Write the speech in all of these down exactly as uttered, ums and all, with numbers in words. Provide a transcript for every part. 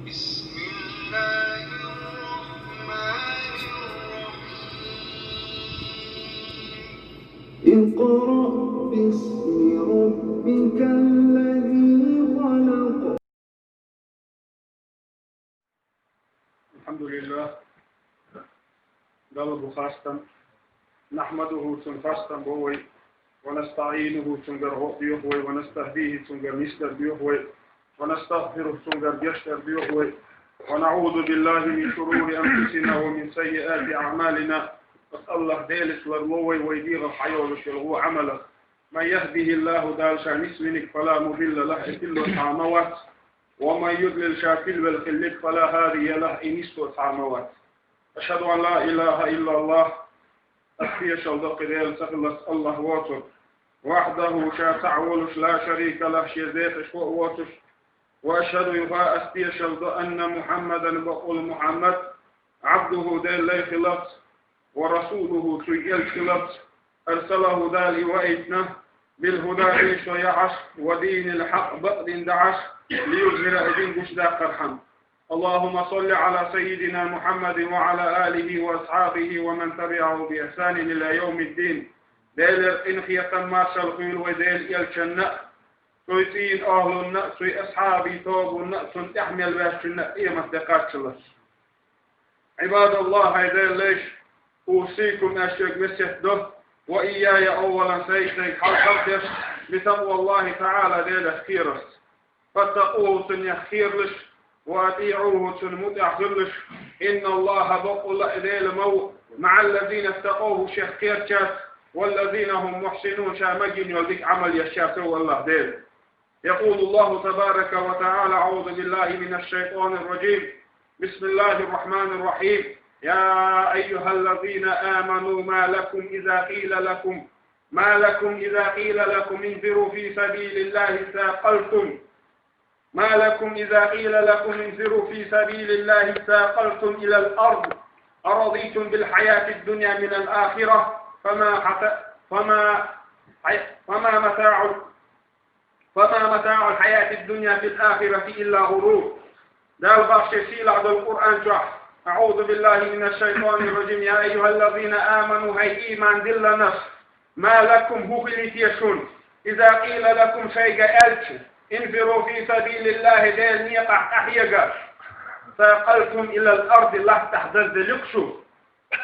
بسم الله الرحمن الرحيم. اقرأ باسم ربك الذي خلق. الحمد لله. Далла бу хастам. نحمده, цун хастам бо вай. ونستعينه, цунгара гӀо доьху вай. ونستهديه, цунгара нисдар доьху вай. ونستغفره, цунгара гешт доьху вай. ونعوذ بالله من شرور أنفسنا ومن سيئات أعمالنا. Ас Аллахь Делаца ларло вай, вай дегӀах хьайолуш йолу гӀо Ӏамалах. من يهده الله, Дала ша нисвиниг, فلا مضل له, и тилла цхьа а ма вац. ومن يضلل, ша тилвелла хиллиг, فلا هادي له, и нисдо цхьа а ма вац. أشهد أن لا إله إلا الله, ас тешалла до кхин Дела ца хиларца Аллахь воцург. وحده, ша цхьаъ волуш, لا شريك له, шен декъашхо а воцуш. وأشهد, юха ас тешалла до, أن محمدا, бакъволу Мухьаммад, عبده, Делан лай хиларца, ورسوله, цуьнан элча хиларца, أرسله, Дала и ваийтина, بالهدى, эшо яхьаш, ودين الحق, бакъдин дахьаш, ليظهره, и дин гучудаккхархьама. اللهم صل على سيدنا محمد وعلى آله وأصحابه ومن تبعه بإحسان إلى يوم الدين. Делера къинхетам, маршалла хуьлда вай Делан элчанна а, цуьнан цӀийнан охӀлунна а, цуьнан асхьабийн тобанна а, цунна тӀаьхьа мел ваьшначунна а къематде кхаччалц. عباد الله, хӀай Делан лайш, أوصيكم, ас шуьга весет до, وإياي أولا, сайга-сайга хьалха а деш, بتقوى الله تعالى, Делах кхерарца. فاتقوه, цунах кхералаш, وأطيعوه, цунна мутӀахь хилалаш. إن الله, бакъволла а Дела ма ву, مع الذين اتقوا, шех кхерчаьрца, والذين هم محسنون, ша магийна йолу дика Ӏамал ешчаьрца ву Аллахь Дела. يقول الله تبارك وتعالى: أعوذ بالله من الشيطان الرجيم. بسم الله الرحمن الرحيم. يا أيها الذين آمنوا ما لكم إذا قيل لكم، ما لكم إذا قيل لكم انفروا في سبيل الله اثاقلتم، ما لكم إذا قيل لكم انفروا في سبيل الله اثاقلتم إلى الأرض، أرضيتم بالحياة الدنيا من الآخرة، فما حت-، فما، فما متاع فما متاع الحياة الدنيا في الآخرة إلا غرور. Дала боху шен сийлахь долу Къуръан чохь: أعوذ بالله من الشيطان الرجيم. يا أيها الذين آمنوا, хӀай ийман диллинарш, ما لكم, хӀун хилийта шуна, إذا قيل لكم, шайга аьлча, انفروا في سبيل الله, Делан некъахь къахьега, اثاقلتم إلى الأرض, латтахь дазделла шу.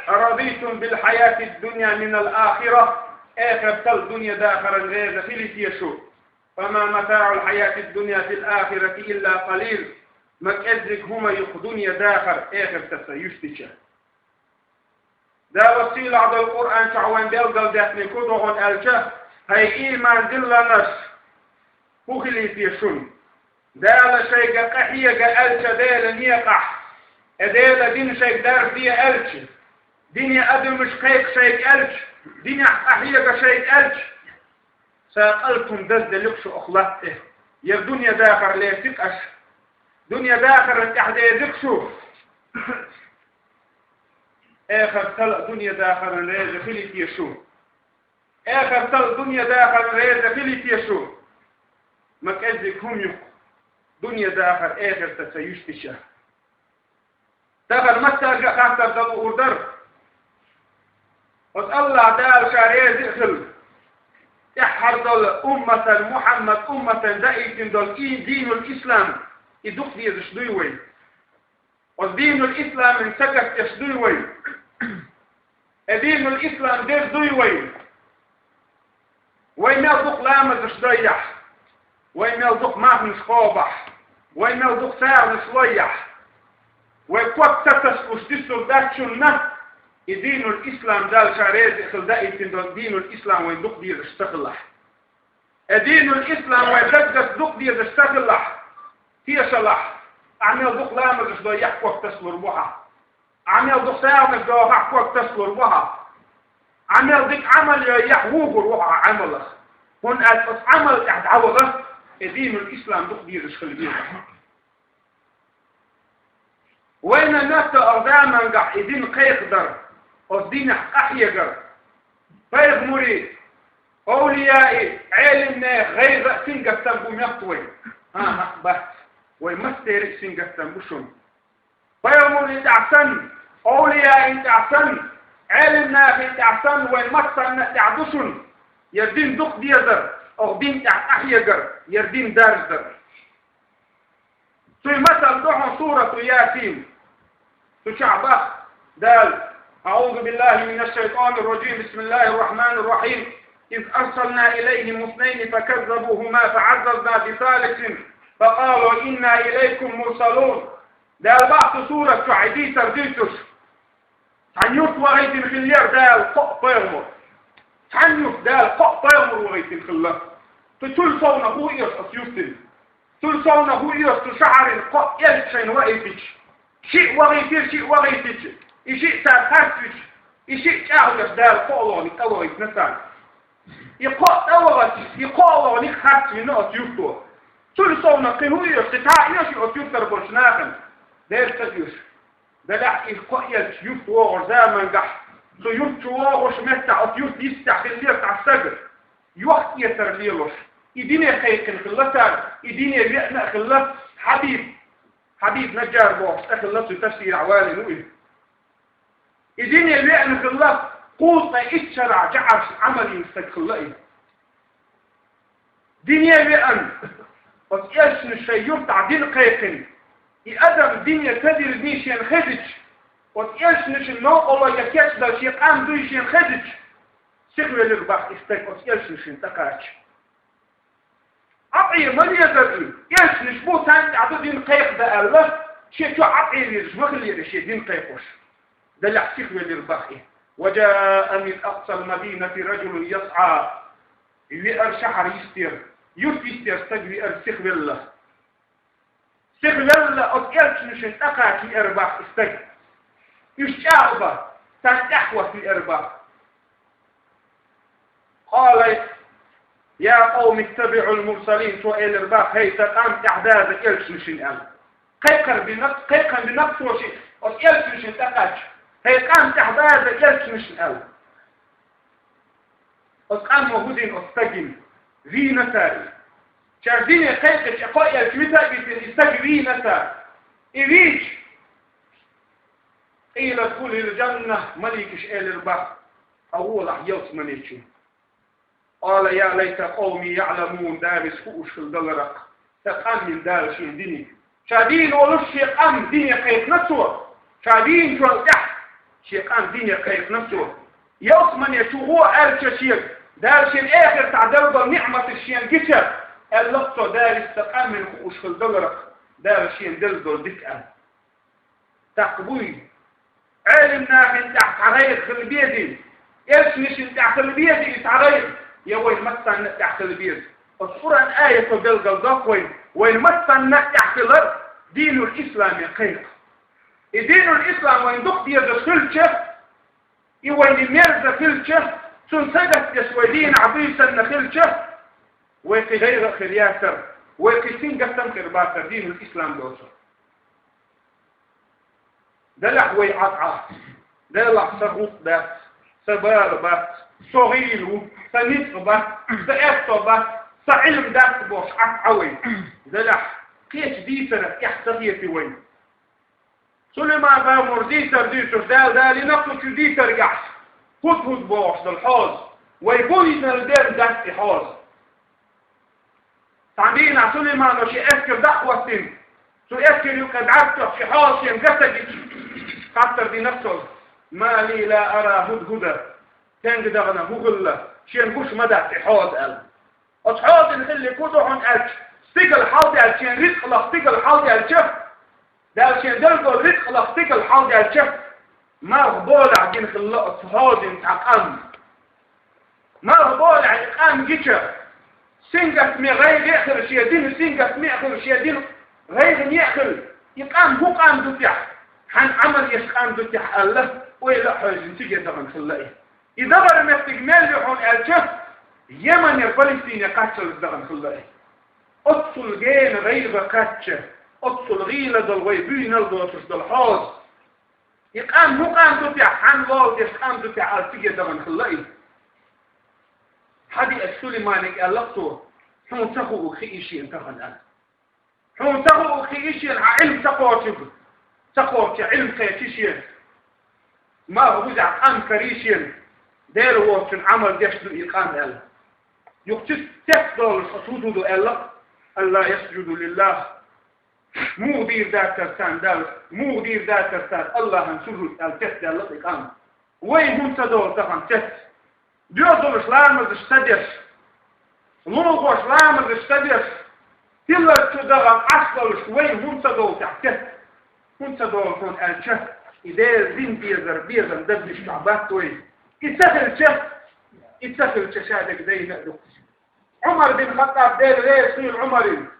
أرضيتم بالحياة الدنيا من الآخرة, эхартал дунен дахаран реза хилийта шу. فما متاع الحياة الدنيا في الآخرة إلا قليل. Ма кӀеззиг хӀума ю-кх дунен дахар эхартаца юьстича. Дала сийлахь долу Къуръан чохь вайн белгалдаьккхинарг хӀун ду хьуна аьлча, хӀай ийман диллинарш, хӀун хилийта шуна? Дала шайга къахьега аьлча Делан некъахь, э, Делан дин шайга даржаде аьлча, динан адамаш кхайкха шайга аьлча, динехь къахьега шайга аьлча, اثاقلتم, дазделла-кх шу оха латта тӀе. Яра дунен дахар леций-кх аша? Дунен дахаран тӀехь дезий-кх шу? Эхартал а дунен дахаран реза хилийта шу. Эхартал а дунен дахаран реза хилийта шу. Ма кӀеззиг хӀума ю-кх дунен дахар эхартаца юьстича. Тахана маттаьрга а хаттар дан луур дара. Оцу Аллахь Дала ша реза а хилла, тӀаьххьара долу умматан, Мухьаммад умматан даийтина долу и динул ислам, и дукха дезаш дуй вай? Оцу динул исламан сагатдеш дуй вай? Э, динул ислам деза дуй вай? Вай мел дукха ламазаш дойяхь, вай мел дукха мархнаш кхобахь, вай мел дукха сагӀанаш лойяхь, вай ког ца тасалуш дуьсур дац шуна, и динул ислам, Дала ша реза а хилла даийтина долу динул ислам вайн дукха дезаш ца хилахь. Э, динул ислам вайн даггара дукха дезаш ца хилахь, тешалахь, ахь мел дукха ламазаш дойяхь, ког тасалур бу хьан. Ахь мел дукха сагӀанаш дохахь, ког тасалур бу хьан. Ахь мел дика Ӏамал йойяхь, вухур ву хьо Ӏамалах. ХӀунда аьлча оцу Ӏамал тӀехь дӀаваха, и динул ислам дукха дезаш хила веза. Вайна метта оха замангахь и дин кхайкхадар, оцу динехь къахьегар, пайхамарий, овлияий, Ӏелимнех гӀайгӀа а, сингаттам бу метта вай. ХӀан-хӀа, бац. Вай массеран а сингаттам бу шуна. Пайхамарийн тӀехь санна, овлияийн тӀехь санна, Ӏелимнахийн тӀехь санна, вайн массарна а тӀехь ду шуна. Ер дин дукха дезар, оха дин тӀехь къахьегар, ер дин даржадар. Цуьнан масал ду хьуна сурату Ясин. Цу чохь боху Дала: أعوذ بالله من الشيطان الرجيم. بسم الله الرحمن الرحيم. إذ أرسلنا إليهم اثنين فكذبوهما فعززنا بثالث فقالوا إنا إليكم مرسلون. Дала боху цу сурат чохь и дийцар дуьйцуш. Цхьана юрта вахийтина хиллера Дала кхоъ пайхамар. Цхьана юрта Дала кхоъ пайхамар вахийтина хилла. Цу, цул совнах ву оьшу оцу юртина. Цул совнах ву оьшу цу шахьарина кхоъ элча шайна вахийтича. Шиъ вахийтира, шиъ вахийтича. И шиъ цара харцвича. И шиъ чӀагӀдеш Дала кхоалгӀаниг тӀевахийтина царна. И кхоъ тӀевахача, и кхоалгӀаниг харцвина оцу юрто. Цул совнах кхин хӀун оьшу, кхин цхьа а оьшу оцу юьртара болчу нахана? Дера ца оьшу. Делахь и кхоъ элча юрта вогӀуш замангахь, цу юрта чу вогӀуш меттехь оцу юрта йистехь хиллера цхьа стаг. Йохк-эцар лелош, и дине кхайкхина хилла цара, и дине веана а хилла Хьабиб, Хьабиб Наджар бохуш цӀе хилла, цу тафсирехь валийна ву и. И дине веана хилла, кхузткъе итт шарахь жаӀарш Ӏамал йина стаг хилла и. Дине веана, оцу элчанаш шайн юртахь дин кхайкхина, и адам дине ца диллиний шена хезича, оцу элчанашна новкъарло ян кечдала шен къам дуй шена хезича, сихвелира боху и стаг оцу элчанашна тӀекхача. Ӏа Ӏе ма лезара и, элчанаш бу, царна тӀехь ду дин кхайкхадан аьлла, шен чохь Ӏа Ӏе везаш ма хиллера шен дин кхайкхош. Делахь сихвелира боху и. وجاء من أقصى المدينة رجل يسعى. Веара шахьар йистера, юрт йистера стаг веара сихвелла. Сихвелла оцу элчанашна тӀекхача веара боху и стаг. Уьш чӀагӀбан, царна тӀаьхьахӀотта веара боху. قال يا قوم اتبعوا المرسلين. Цо элира боху: «ХӀей, сан къам, тӀаьхьадаза элчанашна», аьлла. Кхайкхар бина, кхайкхам бина цо шиъ, оцу элчанашна тӀекхача: «ХӀей, къам, тӀаьхьадаза элчанашна», аьлла. Оцу къамо хӀун дина оцу стагана? Вийна цара и. Цара дине кхайкхича, кхо элча вита а витина, и стаг вийна цара. И вийча, قيل ادخل الجنة, маликаша элира боху: «Хьо волахь ялсамане чу». قال يا ليت قومي يعلمون. Дала иза хууш хила даларах, сан къаман Дала шена диниг. Ша дийна волуш шен къам дине кхайкхина цо. Ша дийначул тӀаьхьа шен къам дине кхайкхина цо. Ялсамане чу гӀо аьлча шега, Дала шена эхартахь делла долу ниӀматаш шена гича, аьлла цо, Дала иза сан къаман хууш хила даларах, Дала шена делла долу дика аьлла. ТӀаккха буй, Ӏелим нахана тӀехь цхьа гӀайгӀа хила безий, элчанашна тӀехь хила безий цхьа гӀайгӀа, я вайн массанна а тӀехь хила беза? Оцу Къуръан аято белгалдоккху вайн, вайн массанна а тӀехь хилар динул исламе кхайкха. И динул ислам вайн дукха дезаш хилча, и вайна мерза хилча, цунна сагатдеш вай дийнахь буьйсанна хилча, вай кхин гӀайгӀа а хир яцара, вай кхин сингаттам а хир бацара динул ислам доцург. Делахь вай Ӏа, Ӏа, делахь сан гӀуллакх дац, сан бала бац, со гӀийла ву, сан ницкъ бац, сан аьтто бац, сан Ӏилма дац бохуш Ӏа, Ӏа вай. Делахь кхечу дийцарах эхь ца хети вайна. Сулайман-пайхамар дийцар дуьйцуш, Дала далийна кху чу дийцаргахь, хӀуд-хӀуд бохуш долу хьоза, вай буйнал бен дац и хьоза. Цхьана дийнахь Сулаймано шен эскар дӀа а хӀоттийна, цу эскар юккъе бӀаьрг тоьхна шен хьоза шен гатагича, хаттар дина цо: «ما لي لا أرى هدهدا». Стенга дахана, хӀун хилла, шена гуш ма дац и хьоза аьлла. Оцу хьозан хилларг хӀун ду хьуна аьлча, стигала хьалдаьлча, шен рицкъалах стигала хьалдаьлча, Дала шен делла долу рицкъалах стигала хьалдаьлча, марха болехь гина хилла оцу хьозан цхьа къам. Марха болехь и къам гича, сингаттаме гӀайгӀа а хилла шен дина, сингаттаме а хилла шен дина, гӀайгӀане а хилла, и къам хӀун къам ду техьа, хьан Ӏамал еш къам ду техьа аьлла, ойла а хьоьжуш цига дахана хилла и. И дахар меттиг мел ю хьуна аьлча, Йемане, Палестине кхаччалц дахана хилла и. Оццул гена гӀайгӀа кхаьчча, оццул гӀийла долу вай буьйнал доцуш долу хьоза. И къам хӀун къам ду техьа, хьан лола деш къам ду техьа аьлла цига дахана хилла и. Хьан диъ Сулайманиг аьлла цо, хьуна ца хуург хии шена тахана аьлла. Хьуна ца хууш хи ишен, хьан Ӏилма ца кхочуг, ца кхочу Ӏилма кхечи шен. Ма хӀу бузахь къам карий шен, Дела воцчун Ӏамал деш ду и къам аьлла. Юха цец долуш оцу хӀу ду аьлла, «Алла ясджуду лиллах». Муха дийр дацара царна Далла, муха дийр дацара цара Аллахьан сужуд аьлла цец даьлла и къам. Вай хӀунда ца долу тахана цец? Доьзалш ламазаш ца деш, лулахош ламазаш ца деш, хилларг чу даха Ӏаш долуш вай хӀунда ца долу тӀехь цец? ХӀунда ца долу хьуна аьлча, и Делан дин безар, безам дагнаш чохь бац вай. И ца хилча, и ца хилча ша дерг дайна а ду. Ӏумар бин Хаттаб, Дела реза хуьлда Ӏумарна.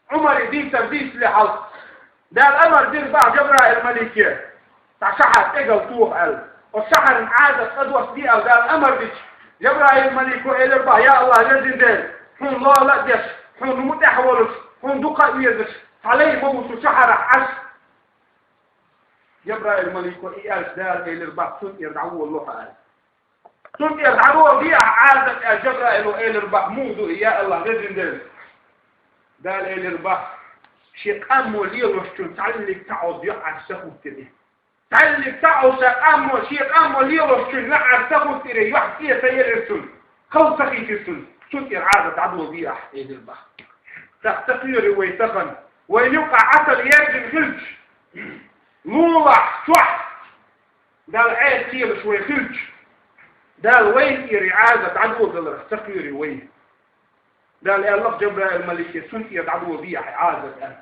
Ӏумаре дийцар дийцале хьалха, Дала амар дира бах Жабраил малике, цхьа шахьар тӀегал тоха аьлла. Оцу шахьаран Ӏадат къадос диъал Дала амар дича, Жабраил малико элира бах: «Я Аллах, везин Дела, хьуна лала а деш, хьуна мутӀахь а волуш, хьуна дукха а везаш, цхьа лай ма ву цу шахьарахь Ӏаш». Жабраил малико и аьлча, Дала элира бах: «Цунна тӀера дӀаволало хьо», аьлла. Цунна тӀера дӀадолале ахь Ӏазап, аьлла, Жабраило элира бах: «Муха ду и, я Аллах, везин Дела?» Дала элира бах: «Шен къамо лелочун цхьаллиг цхьа Ӏовдда юьхьӀаьржа ца хӀуттира и. Цхьаллиг цхьа Ӏовдда ша къамо, шен къамо лелочун юьхьӀаьржа ца хӀуттира и, юьхь цӀе ца елира цунна, хала ца хийтира цунна. Цунна тӀера Ӏазап дӀадолале ахь», элира бах. ТӀаккха ца кхоьрий вай тахана? Вайна юкъахь Ӏа тӀера ерзина хилча, лулахь, чохь, Далла Ӏеса кхелаш вай хилча, Дала вайна тӀера и Ӏазап дӀадолаларх ца кхоьрий вай? Дала аьлла-кх Жабраил малике: «Цунна тӀера дӀадолале ахь и Ӏазап», аьлла.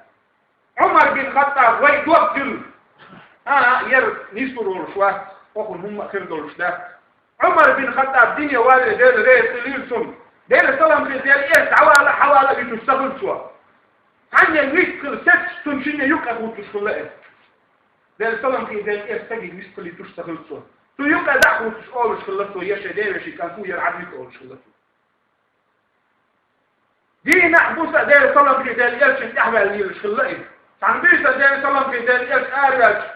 Ӏумар бин Хаттаб вай дог дилла. А, яра нислур волуш вац, хӀокхунна хӀумма а хир долуш дац. Ӏумар бин Хаттаб дине валале, Дела реза хуьлийла цунна, Делан салам хилла Делан элча дӀавала а, хьавала а вуьтуш ца хилла цо. Цхьанне вист хилла сецча, цунна шинне юккъе хӀуттуш хилла иза. Делан салам хилла Делан элча стаге вист хилийтуш ца хилла цо. Цу юккъе дӀа а хӀуттуш олуш хилла цо, я шен девешин кӀант ву, яра Ӏад вита олуш хилла цо. Дийнахь, буса Делан салам хилла Делан элчанна тӀаьхьаваьлла лелаш хилла иза. Цхьана буьйсанна Делан салам хилла Делан элча араваьлча,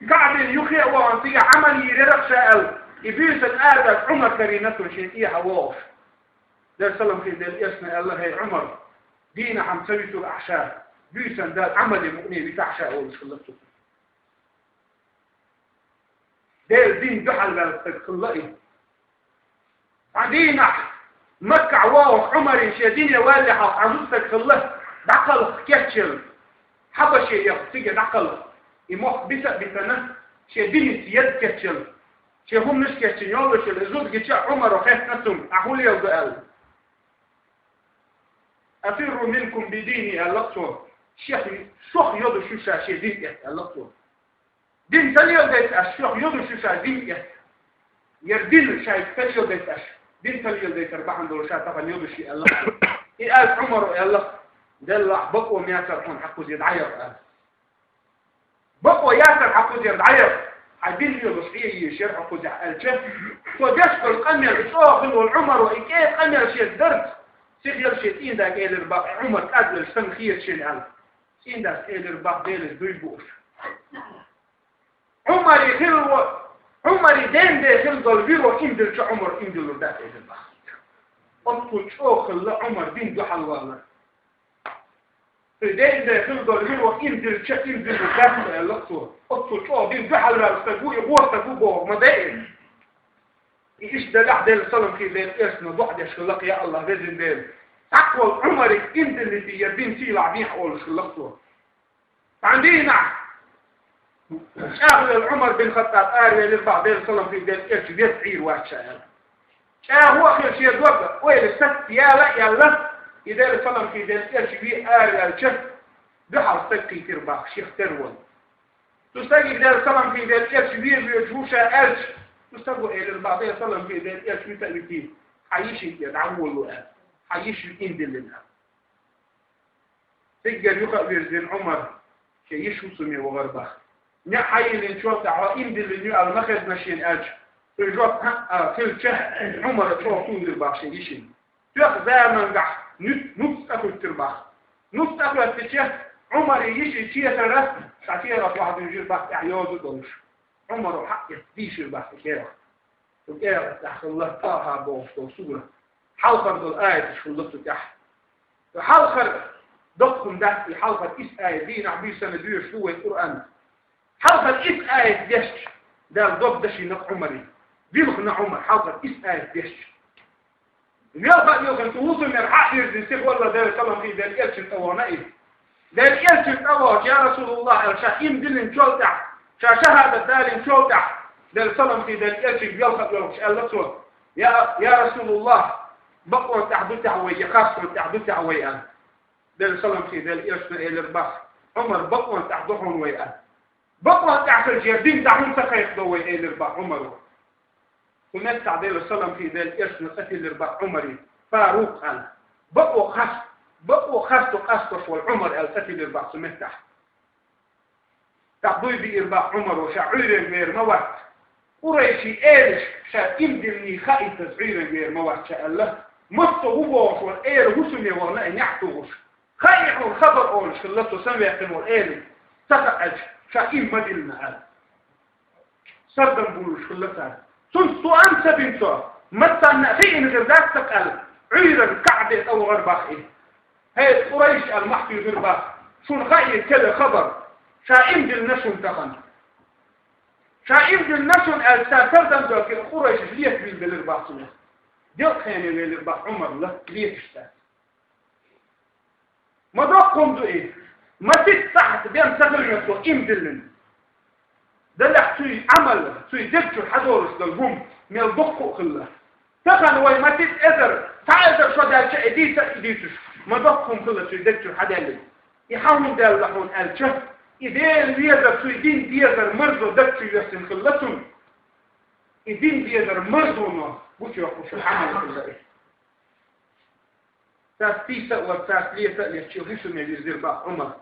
КаӀбина юххе а вахана, цига Ӏамал йийр яра-кх ша аьлла, и буьйсанна араваьлча Ӏумар карийна цунна шен тӀехьа вогӀуш. Делан салам хилла Делан элчано аьлла: «ХӀей, Ӏумар, дийнахь-м ца вуьтур ахь ша, буьйсанна Дала Ӏамале мукъане витахь ша», олуш хилла цо. Делан дин дуьхьалваьлла стаг хилла и. Цхьана дийнахь Маккахь вогӀуш Ӏумарна шен дине валале хьалха цхьа зуда стаг хилла, дӀакхалха кечъелла. Хьабаше яхачу цига дӀакхалха. И мохк бита а битина, шен диница еза кечъелла. Шен хӀуманаш кечйина йоллушехь, и зуда гича а Ӏумаро хаьттина цуьнга: «Ахь хӀун леладо?» аьлла. «أفر منكم بديني», аьлла-кх цо. «Шех, шох йодуш ю ша шен дин тӀехь», аьлла-кх цо. «Дин ца леладайта аша, шох йодуш ю ша дин тӀехь. Яра дин шайга ца леладайта аша, дин ца леладайтар бахьана долуш ша тахана йодуш ю», аьлла. И аьлча Ӏумаро аьлла: «Деллахь, бакъо ма яцара хьуна хьан кхузара дӀаяхар», аьлла. «Бакъо яцара хьан кхузара дӀаяхар, хьайн дин лелош Ӏе езаш яра хьо кхузахь», аьлча, цо деш долу къамел, и чӀогӀа хилла волу Ӏумаро и кӀеда къамел шеца дарца, сихъелла шен цӀийнда элира бах: «Ӏумар, кӀадвелла санна хета шена», аьлла. ЦӀийндас элира бах: «Делаца дуй бу уьш». Ӏумаре хилла во, Ӏумаре ден бен хилла долу виро имдилча Ӏумар имдилур дац элира бах. Оццул чӀогӀа хилла Ӏумар дин дуьхьал валар. Цуьнан ден бен хилла долу виро имдилча имдилур дац аьлла цо. Оццул чӀогӀа дин дуьхьал ваьлла стаг ву и, гӀо стаг ву боху ма беа. И иштта делахь, Делан салам хилла Делан элчано доӀа деш хилла-кх: «Я АллахӀ, везан Дела, цхьаккха волу Ӏумариг имдиллийта я дин сийлахь бехьа», олуш хилла-кх цо. Цхьана дийнахь чӀагӀвелла Ӏумар бин Хаттаб аравелира бах, Делан салам хилла Делан элча веза Ӏийр вац ша аьлла. ЧӀагӀо а хилла шен дог ойла саца яла а яьлла, и Делан салам хилла Делан элча вен араваьлча, дуьхьал стаг кхийтира бах, шех тера волу. Цу стаге Делан салам хилла Делан элча вен воьдуш ву ша аьлча, цу стаго элира бах, Делан салам хилла Делан элча вита а витий, хьан йишин тӀера дӀаволало аьлла, хьан йиша ю имдиллина аьлла. Цигара юха а вирзина Ӏумар шен йиша хӀусаме вахара бах. НеӀ хьайиллина чохь тӀехь хьо имдиллина ю аьлла ма хезна шена аьлча, цуьнан жоп хӀаъ аьлла хилча, Ӏумара чӀогӀа тухуьйтира бах шен йишина. Тоьхна заманчохь нуц, нуц тӀехуьттира бах. Нуц тӀехуьттича, Ӏумаран йишин четара цхьа тӀера охьадуьйжира бах тӀехь йоза а долуш. Ӏумара хьаэцна дийшира бах и кехат. Цу кехат тӀехь хилла ТӀахӀа бохуш долу сура. Хьалхара долу аяташ хилла цу тӀехь. Цу хьалхара Доккха хӀума дац и, хьалхара исс аят дийнахьа, буьйсанна доьшуш ду вай Къуръан. Хьалхара исс аят дешча, Дала дог дашийнакх Ӏумара. Вилхина Ӏумар, хьалхара исс аят дешча. Велха а вилхина, цу хӀусамера хьа а вирзина, сиха валла, Даьла салам хилда элчанна тӀавахана из. Даьла элчанна тӀавахача: «Я РасулаллахӀ», аьлла, ша иман диллинчул тӀехьагӀа, ша шахӀадат далинчул тӀехьагӀа, Даьла салам хилда элчанга велха а воьлхуш, аьлла цо: «Я, я РасулаллахӀ, бакъонна тӀехьа ду техьа вай, е харцонна тӀехьа ду техьа вай?» аьлла. Даьла салам хилда элчано элира бах: «Ӏумар, бакъонна тӀехьа ду хьуна вай», аьлла. «Бакъонна тӀехьа хилча, ер дин дӀа хӀунда ца кхайкхадо вай?» элира бах Ӏумара. Цу меттехь, Даьла салам хилда элчано цӀи тиллира бах Ӏумара, Фарукъ аьлла. Бакъо харц, бакъо харцо къастош волу Ӏумар аьлла цӀи тиллира бах цу меттехь. ТӀаккха дуй биира бах Ӏумара: «Ша Ӏуьйренга вер ма вац. Къурайшийн элашка ша иман диллина хаийтаза Ӏуьйренга вер ма вац ша», аьлла. Массо а ву бохуш волу эла хӀусаме вахана а, неӀ тухуш. «Хаий хьуна хабар», олуш хилла цо самаваьккхина волу эланна, ца хаьа аьлча, ша иман ма диллина аьлла. Сардам буьйлуш хилла цара. Цунца цо амма ца бина цо, массанна а хиъна хир дац-кх аьлла, Ӏуьйранна кхаа бен тӀе вахара бах и. «ХӀей, Къурайш», аьлла, мохь туьйхира бах, «шуна хаий кхин хабар? Ша иман диллина шуна тахана. Ша иман диллина шуна», аьлча, цара сардам доьлхуш, къурайшаш лета вилла делира бах цунах. Делкъа хене велира бах Ӏумар леташ цара. Ма доккха хӀума ду и. Масийтта сахьт бен ца хилла цо иман диллина. Делахь цуьнан Ӏамал, цуьнан дог чуьра хьадолуш долу хӀума мел доккха а хилла. Тахана вай масийтта эзар, цхьа эзар шо даьлча а, и дийца а, и дийцуш, ма доккха хӀума хилла цуьнан дог чуьра хьадаьллина. И хьан хӀума даьлла хьуна аьлча, и Дела везар, цуьнан дин дезар марзо дог чу йоьссина хилла цунна. И дин дезар марзоно гучуйоккхуш Ӏамал хилла и. Царца тийса а вац, царца лета а леташ, шен хӀусаме вирзира бах Ӏумар.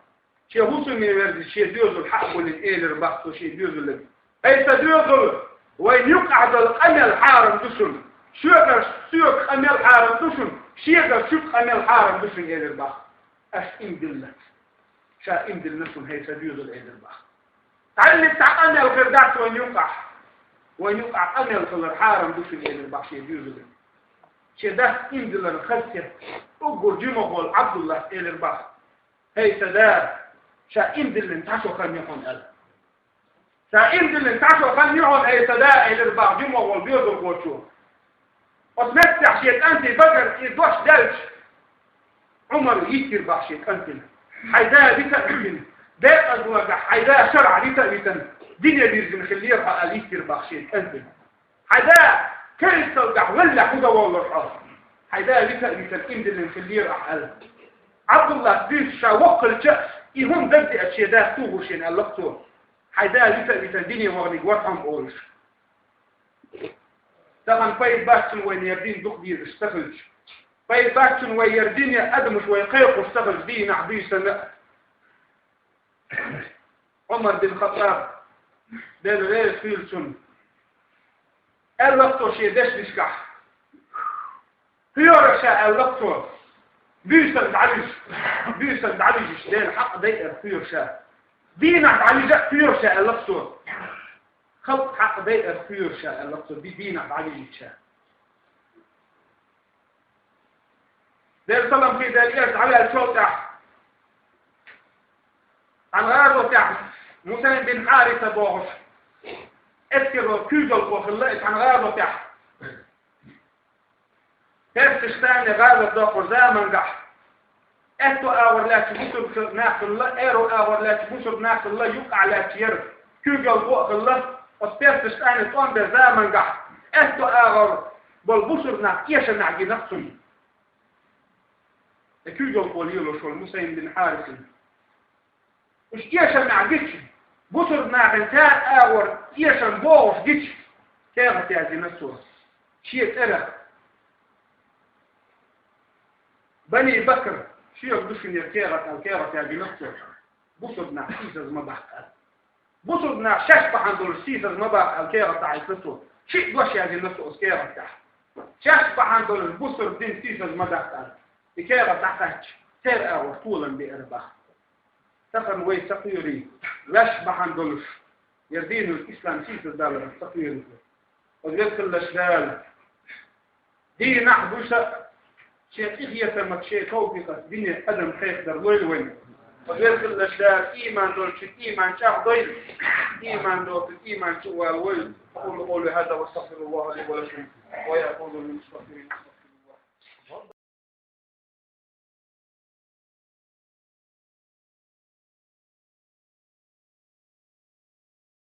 Шен хӀусаме верзича, шен доьзал хьа а гулйина, элира бах цо шен доьзалга: «ХӀей, сан доьзал, вайна юккъехь долу къамел хьарам ду шуна. Соьгара, соьга къамел хьарам ду шуна, шегара шуьга къамел хьарам ду шуна», элира бах. Аш иман диллина. Ша иман диллина шуна, хӀей сан доьзал, элира бах. Цхьаьллиг цхьа къамел хир дац вайна юккъехь. Вайна юккъехь къамел хилар хьарам ду шуна, элира бах шен доьзалга. Шен дас иман дилларан хазахетта, уггар жимах волу Ӏабдуллас элира бах: «ХӀей сан да, ша иман диллина цхьа шо хан ю хьуна», аьлла. «Ша иман диллина цхьа шо хан ю хьуна, хӀей сан да», элира бах жимах волу доьзалхочо. Оцу меттехь шен кӀанте багара и дош даьлча, Ӏумара йиттира бах шен кӀантана: «Хьайн да вита а витина, декъазларгахь хьайн да шарахь вита а витина, дине вирзина хиллера хьо», аьлла, йиттира бах шен кӀантана. «Хьайн да керсталгахь веллехь хӀун дан воллура хьо? Хьайн да вита а витина, иман диллина хиллера ахь», аьлла. Ӏабдуллас дуьйцуш ша воккхалча а, и хӀума дагадеача шен дас тухуш шена аьлла-кх цо: «Хьайн да вита а витина, дине ваханиг вара хьо-м», олуш. Тахана пайда бац шуна вайна яра дин дукха дезаш ца хилча. Пайда бац шуна вай яра дине адамаш вай кхайкхош ца хилча дийнахь, буьйсанна а. Ӏумар бин Хаттаб, Дела реза хуьлда цунна, аьлла-кх цо шен дешнашкахь: «Кхоьру ша», аьлла-кх цо, «буьйсанна дӀавижа, буьйсанна дӀавижа, Дела хьакъ дайар кхоьру ша. Дийнахь дӀавижа а кхоьру ша», аьлла-кх цо. «Халкъ хьакъ дайар кхоьру ша», аьлла-кх цо, ди-, дийнахь дӀавижича. Дела салам хилда элча дӀаваьллачул тӀаьхьа, цхьана гӀазотехь, Мусайм бин Хьариса бохуш, эскаро куьйгалхо хилла и цхьана гӀазотехь. Персашца гӀазот доккхуш замангахь, аьтту агӀор лаьтташ бусург нах хилла, аьрру агӀор лаьтташ бусург нах хилла, юккъехь лаьтташ яра куьйгалхо а хилла, оцу персашца тӀом беш замангахь, аьтту агӀор болу бусург нах эшамехь гина-кх цунна. И куьйгалхо лелош волу Мусайм бин Хьарисана. Уьш эшамехь гича, бусург нахана цара агӀор эшам богӀуш гича, кехат яздина цо. Шен цӀерах: «Бани Бакр, шуьга ду шуна яра кехат», аьлла, кехат яздина цо. «Бусург нах сийсаз ма баккха», аьлла. «Бусург нах шаьш бахьана долуш сийсаз ма баккха», аьлла, кехат дӀахьаьжна цо. Шиъ дош яздина цо оцу кехат тӀехь. «Шаьш бахьана долуш бусург дин сийсаз ма даккха», аьлла. И кехат дӀакхаьчча, церан агӀор толам беара бах. Тахана вай ца кхоьрий, ваьш бахьана долуш, яра динул ислам сийсаздалар ца кхоьрий. Оцу векаллаш Дала дийнахь, буьйса а, Шен къинхетамах, шен тавфикъах динах адам кхайкхадар лойла вайна. Веза-Воккхача Дала иман долчун иман чӀагӀдойла, иман долчун иман чӀоагӀвала вайна. أقول قولي هذا وأستغفر الله لي ولكم ويا فوز للمستغفرين.